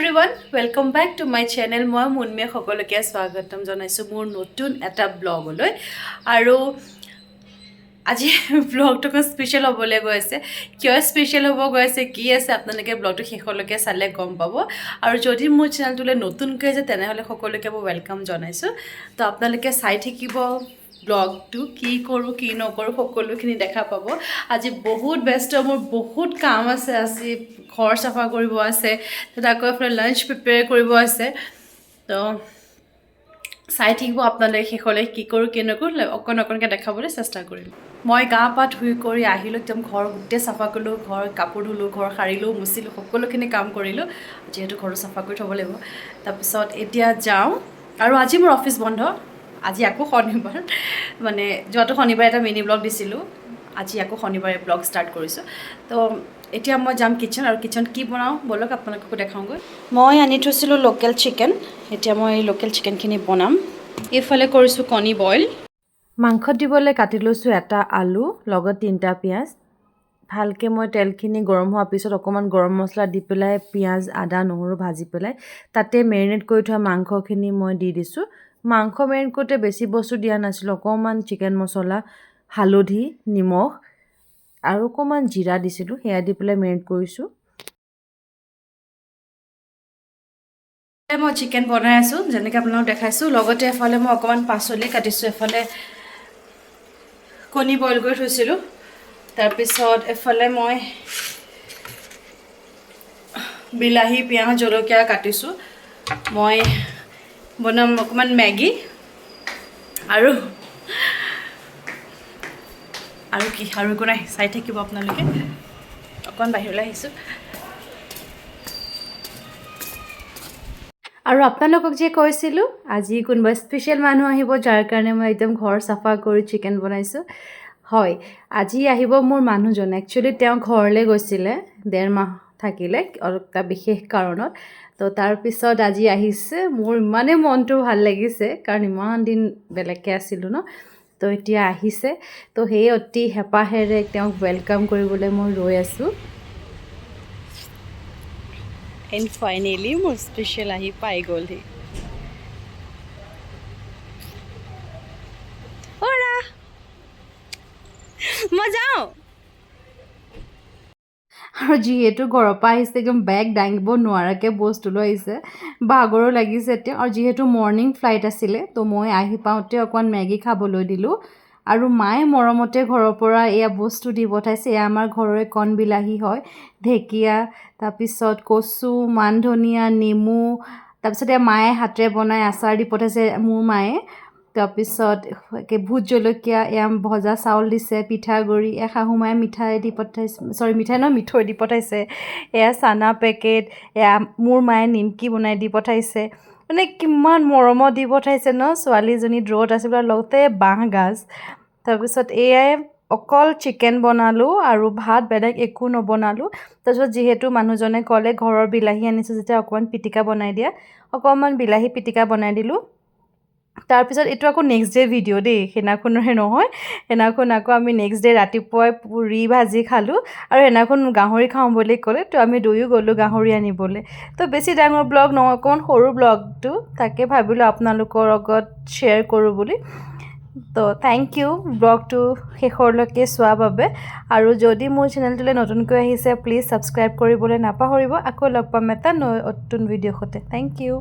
Everyone, welcome back to my channel. মই মুনমীয়ে সকলোকে স্বাগতম জনাইছোঁ মোৰ নতুন এটা ব্লগলৈ। আৰু আজি ব্লগটো অকণ স্পেচিয়েল হ'বলৈ গৈ আছে। কিয় স্পেচিয়েল হ'ব গৈ আছে, কি আছে, আপোনালোকে ব্লগটো শেষলৈকে চালে গম পাব। আৰু যদি মোৰ চেনেলটোলৈ নতুনকৈ আছে, তেনেহ'লে সকলোকে মই welcome জনাইছোঁ। তো আপোনালোকে চাই থাকিব ব্লগটো, কি কৰোঁ কি নকৰোঁ সকলোখিনি দেখা পাব। আজি বহুত ব্যস্ত, মোৰ বহুত কাম আছে। আজি ঘৰ চাফা কৰিব আছে, তাত আকৌ এইফালে লাঞ্চ প্ৰিপেয়াৰ কৰিব আছে। তো চাই থাকিব আপোনালোকে শেষলৈ, কি কৰোঁ কি নকৰোঁ অকণ অকণকৈ দেখাবলৈ চেষ্টা কৰিম। মই গা পা ধুই কৰি আহিলোঁ, একদম ঘৰ গোটেই চাফা কৰিলোঁ, ঘৰ কাপোৰ ধুলোঁ, ঘৰ সাৰিলোঁ, মুচিলোঁ, সকলোখিনি কাম কৰিলোঁ, যিহেতু ঘৰটো চাফা কৰি থ'ব লাগিব। তাৰপিছত এতিয়া যাওঁ। আৰু আজি মোৰ অফিচ বন্ধ। আজি আকৌ শনিবাৰ, মানে যোৱাটো শনিবাৰে এটা মিনি ব্লগ দিছিলোঁ, আজি আকৌ শনিবাৰে ব্লগ ষ্টাৰ্ট কৰিছোঁ। তো এতিয়া মই যাম কিটচেন আৰু কিটচেন কি বনাওঁ ব'লক আপোনালোককো দেখাওঁগৈ। মই আনি থৈছিলোঁ লোকেল চিকেন। এতিয়া মই এই লোকেল চিকেনখিনি বনাম। এইফালে কৰিছোঁ কণী বইল। মাংসত দিবলৈ কাটি লৈছোঁ এটা আলু, লগত তিনিটা পিঁয়াজ। ভালকৈ মই তেলখিনি গৰম হোৱাৰ পিছত অকণমান গৰম মছলা দি পেলাই পিঁয়াজ, আদা, নহৰু ভাজি পেলাই তাতে মেৰিনেট কৰি থোৱা মাংসখিনি মই দি দিছোঁ। মাংস মেৰিনেট কৰোঁতে বেছি বস্তু দিয়া নাছিলোঁ। অকণমান চিকেন মছলা, হালধি, নিমখ আৰু অকণমান জিৰা দিছিলোঁ। সেয়া দি পেলাই মেৰিনেট কৰিছোঁ। মই চিকেন বনাই আছোঁ, যেনেকৈ আপোনালোকক দেখাইছোঁ। লগতে এফালে মই অকণমান পাচলি কাটিছোঁ। এফালে কণী বইল কৰি থৈছিলোঁ। তাৰপিছত এফালে মই বিলাহী, পিঁয়াজ, জলকীয়া কাটিছোঁ। মই বনাম অকণমান মেগী আৰু আৰু কি আৰু একো নাই। চাই থাকিব আপোনালোকে। অকণমান বাহিৰলৈ আহিছোঁ। আৰু আপোনালোকক যে কৈছিলোঁ আজি কোনোবা স্পেচিয়েল মানুহ আহিব, যাৰ কাৰণে মই একদম ঘৰ চাফা কৰি চিকেন বনাইছোঁ, হয়, আজি আহিব মোৰ মানুহজন। একচুৱেলি তেওঁ ঘৰলৈ গৈছিলে, 1.5 মাহ থাকিলে অলপ এটা বিশেষ কাৰণত। তো তাৰপিছত আজি আহিছে। মোৰ ইমানেই মনটো ভাল লাগিছে, কাৰণ ইমান দিন বেলেগকৈ আছিলোঁ ন। তো এতিয়া আহিছে, তো সেই অতি হেঁপাহেৰে তেওঁক welcome কৰিবলৈ মই ৰৈ আছোঁ। এণ্ড ফাইনেলি মোৰ স্পেচিয়েল আহি পাই গ'লহি। অ'ৰা, মই যাওঁ। আৰু যিহেতু ঘৰৰ পৰা আহিছে, একদম বেগ দাঙিব নোৱাৰাকৈ বস্তু লৈ আহিছে, ভাগৰো লাগিছে তেওঁ। আৰু যিহেতু মৰ্ণিং ফ্লাইট আছিলে, তো মই আহি পাওঁতে অকণমান মেগী খাবলৈ দিলোঁ। আৰু মায়ে মৰমতে ঘৰৰ পৰা এয়া বস্তু দি পঠাইছে। এয়া আমাৰ ঘৰৰে কণ বিলাহী হয়, ঢেকীয়া, তাৰপিছত কচু, মান ধনিয়া, নেমু। তাৰপিছত এয়া মায়ে হাতেৰে বনাই আচাৰ দি পঠাইছে মোৰ মায়ে। তাৰপিছত ভোট জলকীয়া, এয়া ভজা চাউল দিছে, পিঠাগুড়ি, এয়া শাহু মায়ে মিঠাই দি পঠাইছে, চৰি, মিঠাই নহয়, মিঠৈ দি পঠাইছে। এয়া চানা পেকেট, এয়া মোৰ মায়ে নিমকি বনাই দি পঠাইছে। মানে কিমান মৰমত দি পঠাইছে ন, ছোৱালীজনী দূৰত আছে বোলে। লগতে বাঁহ গাজ। তাৰপিছত এয়াই অকল চিকেন বনালোঁ আৰু ভাত, বেলেগ একো নবনালোঁ। তাৰপিছত যিহেতু মানুহজনে ক'লে ঘৰৰ বিলাহী আনিছোঁ যেতিয়া অকণমান পিটিকা বনাই দিয়া, অকণমান বিলাহী পিটিকা বনাই দিলোঁ। তাৰপিছত এইটো আকৌ নেক্সট ডে ভিডিঅ' দেই, সেইদিনাখনৰে নহয়। সেইদিনাখন আকৌ আমি নেক্সট ডে ৰাতিপুৱাই পুৰি ভাজি খালোঁ। আৰু সেইদিনাখন গাহৰি খাওঁ বুলি ক'লে, তো আমি দুয়ো গ'লোঁ গাহৰি আনিবলৈ। তো বেছি ডাঙৰ ব্লগ নহয়, অকণমান সৰু ব্লগটো, তাকে ভাবিলোঁ আপোনালোকৰ লগত শ্বেয়াৰ কৰোঁ বুলি। তো thank U ব্লগটো শেষৰলৈকে চোৱাৰ বাবে। আৰু যদি মোৰ চেনেলটোলৈ নতুনকৈ আহিছে, প্লিজ ছাবস্ক্ৰাইব কৰিবলৈ নাপাহৰিব। আকৌ লগ পাম এটা নতুন ভিডিঅ' সৈতে। Thank U.